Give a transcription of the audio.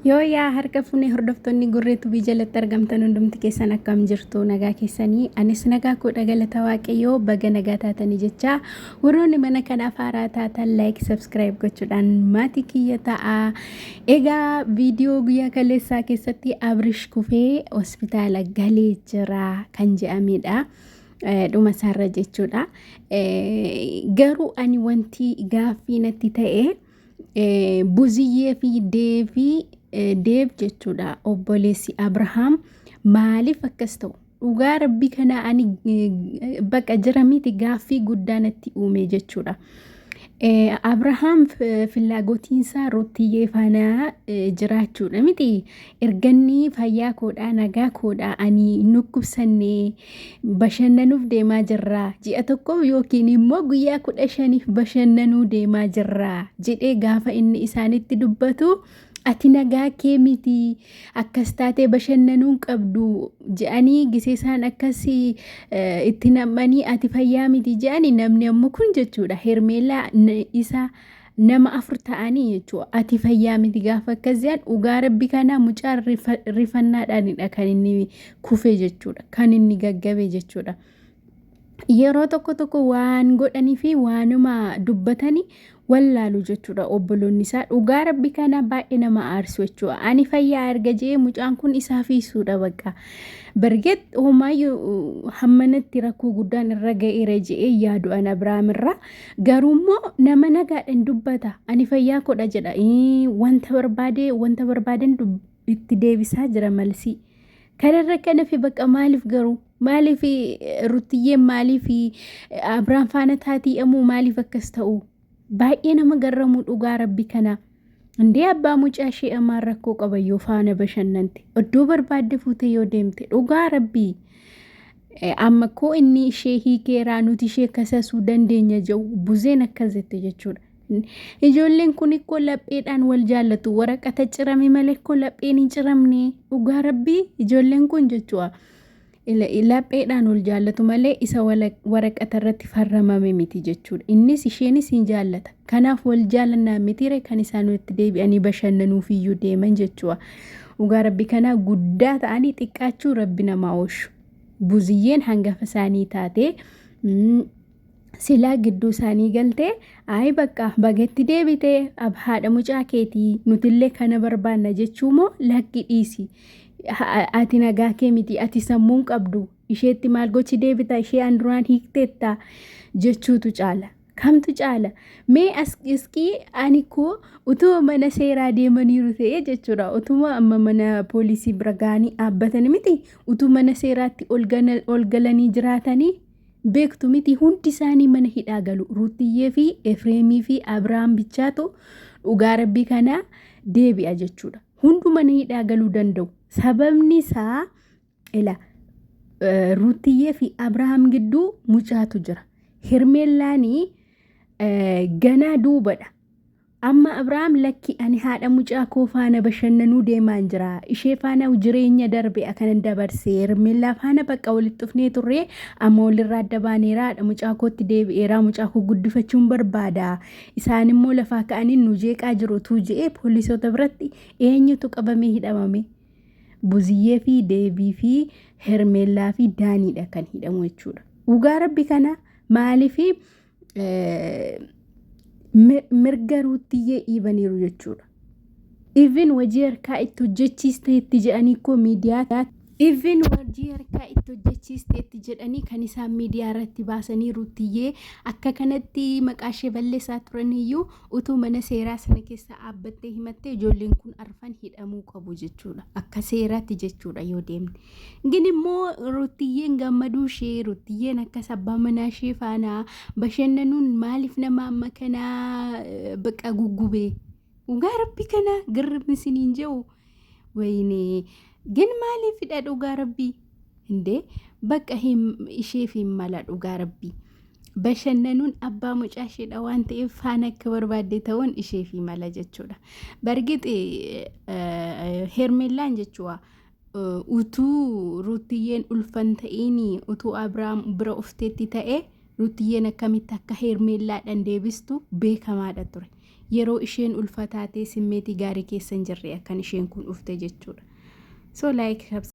Yoo yaa harka fuunee hordoftoonni gurree tubii jalatti argamtan hundumti keessan akkam jirtu nagaa keessanii anis nagaa koodha galata waaqayyoo baga nagaa taatanii jecha warroonni mana kanaaf haaraa taatan laayik sabskiraayib gochuudhaan maatii kiyya ta'a. Egaa viidiyoo guyyaa kaleessaa keessatti Abrish kufee hospitaala galee jira kan jedhamedha. Dhuma isaarra jechuudha. Garuu ani wanti gaaffii natti ta'e. Buziyyee fi Deevii Deev jechuudha obboleessi Abrahaam maaliif akkas ta'u dhugaa rabbi kana ani baqa jira miti gaaffii guddaa natti uume jechuudha. Abrahaam fillaagotiinsaa Ruttiyyee faana jiraachuudha miti. Erganni fayyaa koodhaa nagaa koodhaa ani hin dhukkubsanne bashannanuuf deemaa jirra ji'a tokkoof yookiin immoo guyyaa 15f bashannanuu deemaa jirra jedhee gaafa inni isaanitti dubbatu ati nagaa kee miti akkas taatee bashannanuu hin qabdu jedhanii gisee isaan akkas itti nam'anii ati fayyaa miti jedhanii namni ammoo kun jechuudha hermeellaa isa nama afur ta'anii jechuudha. Ati fayyaa miti gaafa akkas jedhan dhugaa rabbi kanaa mucaan rifannaadhaanidha kan inni kufe jechuudha. Kan inni gaggabe jechuudha. Yeroo tokko tokko waan godhanii fi waanuma dubbatanii wallaalu jechuudha obboloonni isaa. Dhugaa rabbi kanaa baay'ee nama aarsu jechuudha. Ani fayyaa erga jedhee mucaan kun isaa fiisuudha bakka. Bargeet homaayyuu hammanatti rakkoo guddaan irra ga'eera jedhee yaadu an Abiraam irraa. Garuu immoo nama nagaadhaan dubbata. Ani fayyaa koodha jedha. Wanta barbaade wanta barbaadan itti deebisaa jira malsii. Kanarra kan hafe bakka maaliif garuu maaliif Ruttiyyeen maaliif Abiraam faana taatii ammoo maaliif akkas ta'u? Baay'ee nama garramuu dhugaa rabbi kana. Indee abbaa mucaa ishee amaan rakkoo qaba yoo faana bashannante. Iddoo barbaadde fuutee yoo deemte dhugaa rabbii. Amma koo inni ishee hiikeeraa nuti ishee kasasuu dandeenya jedhu buzeen akkas jette jechuudha. Ijoolleen kun ikkoo lapheedhaan wal jaallatu waraqata cirame malee ikkoo lapheen hin ciramne dhugaa rabbii ijoolleen kun jechuudha. Lapheedhaan wal jaallatu malee isa waraqata irratti farramame miti jechuudha. Innis isheenis hin jaallata. Kanaaf wal jaallannaa mitiire kan isaan walitti deebi'anii bashannanuuf iyyuu deeman jechuudha. Dhugaa rabbi kanaa guddaa ta'anii xiqqaachuu rabbi namaa ooshu. Buziyyeen hangafa isaanii taatee silaa gidduu isaanii galtee ayi bakka bagatti deebitee ab haadha mucaa keetii nutillee kana barbaanna jechuu moo lakki dhiisi ati nagaa kee miti ati sammuun qabdu isheetti maal gochi deebita ishee an duraan hiikteetta jechuutu caala. Kamtu caala? Mee as iskii ani koo utuma mana seeraa deemaniiru ta'ee jechuudha. Utuma amma mana poolisii bira ga'anii dhaabbatani miti. Utuu mana seeraatti ol galanii jiraatanii beektu miti hundi isaanii mana hidhaa galu. Ruuttiyyee fi Efreemii fi Abiraam bichaatu dhugaa rabbii kanaa deebi'a jechuudha. Hundu mana hidhaa galuu danda'u. Sababni isaa Ila Ruuttiyyee fi Abrahaam gidduu mucaatu jira. Hermeellaanii ganaa duubadha. Amma Abrahaam lakki ani haadha mucaa koo faana bashannanuu deemaan jira. Ishee faana jireenya darbe akkanan dabarse. Hermeellaa faana bakka walitti dhufnee turre amma walirraa adda baaneera. Haadha mucaa kootti deebi'eera. Mucaa koo guddifachuun barbaada. Isaan immoo lafaa ka'anii nu jeeqaa jiru utuu je'ee poolisoota biratti eenyutu qabamee hidhamame? Buziyyee fi Deebii fi Hermeellaa fi Daaniidha kan hidhamu jechuudha. Dhugaa rabbi kana maaliif mirga Ruuttiyyee dhiibaniiru jechuudha. Even hojii harkaa itti hojjechiisteetti jedhanii koo miidiyaa Even hojii harkaa itti hojjechiisteetti jedhanii kan isaan miidiyaa irratti baasanii Ruuttiyyee akka kanatti maqaa ishee balleessaa turaniyyuu utuu mana seeraa sana keessa dhaabbattee himattee ijoolleen kun arfan hidhamuu qabu jechuudha. Akka seeraatti jechuudha yoo deemne. Gin immoo Ruuttiyyeen gammaduu ishee Ruuttiyyeen akkas abbaa manaa ishee faana bashannanuun maaliif nama amma kanaa baqa guggubee? Dhugaa rabbi kana girribni isiniin jedhu wayinee gin maaliifidha dhugaa rabbii indee bakka isheef hin mala dhugaa rabbii. Bashannanuun abbaa mucaa isheedha waan ta'eef faana akka barbaadde ta'uun isheef mala jechuudha. Bargixi Hermeellaan jechuudha. Utuu Ruuttiyyeen ulfan ta'iin utuu Abiraam bira ufteetti ta'e Ruuttiyyeen akkamitti akka Hermeellaadhaan deebistu beekamaadha ture. Yeroo isheen ulfa taatee simmeetii gaarii keessa hin jirre akkan isheen kun dhufte jechuudha. So like.